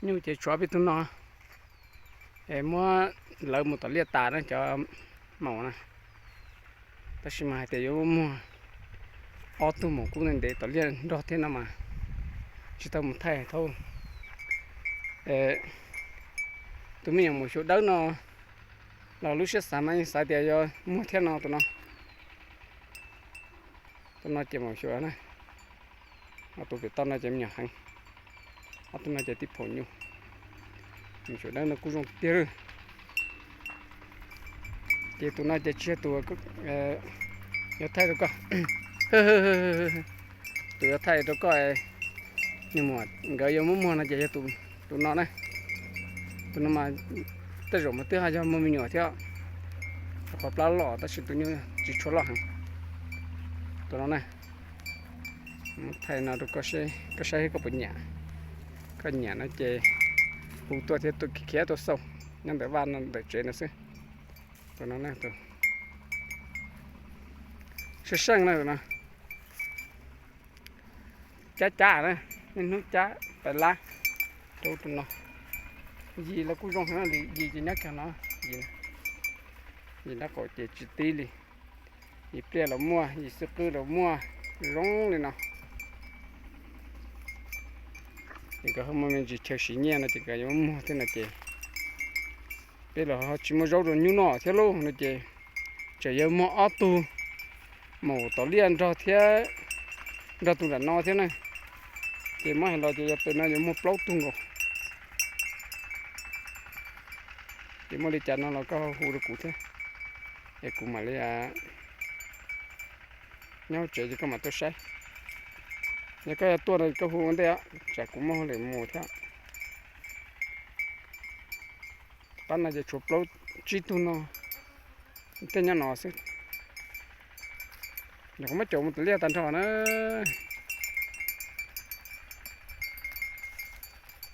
Nyuj ces tshuav peb tug no, es muab lawv mus tom liaj tas na cov maum na. Tab sis mas hais tias yuav muag ob tug maum kub ntev ntev tom liaj nrog thiab no mas tsis tau mus thaij thaub. Tus me nyuam maum xyuas dawb no los lub siab xav mas yeej xav tias yuav muag thiab no tus no. Tus no ces maum xyuas na, tus pem toj no ces me nyuam heev, ob tug no ces tib phaum nyuj. Maum xyuas dawb no kuj zoo tiag. Ces tus no ces tsis yog tus yuav thaij rau koj, tus yuav thaij rau koj, nws muam nkawd yuav muab muag no ces yog tus no na. Tus no mas tej zaum mas twb ho yog muaj me nyuam thiab, rau qhov plab loj tab sis tus nyuj tsis tshua loj heev. Tus no na, thaij no rau koj saib koj puas nyiam. Koj nyiam no ces hu tuaj thiab, tuaj khiav tuaj xauj nyob ntawm vaj no ntawm tsev no xwb. Tus no na, tus seej seej na, tus no cab cab na, niaj hnub cab pais lab rau tus no. Yim los kuj zoo heev li, yim ces nyob kiag no, yim, yim nraub qaum ces tsis tib li. Yim pliaj los muaj, yim xwb qwb los muaj, zoo li no. Ces nkawd ho muaj me ntsis chaw siv nyiaj no ces nkawd yuav muag thiab no ces peb los ho tsis muaj zaub rau nyuj noj thiab lauj no ces tseem yuav muag ob tug mus tom liaj nrog thiab, nrog tus nram no thiab na. Ces muab hais los ces yog pem no yuav muag plaub tug nkaus. Ces muaj li cas no los koj hu rau kuv thiab, es kuv mam li nyob tsev ces koj mam tuaj saib. Yog koj yuav tuaj no koj hu ua ntej, tsam kuv muaj hauj lwm mus thiab. Pab no ces tshuav plaub tsib tug no, tej nyob no xwb. Nyuam qhuav muab caum mus tom liaj tag nrho na.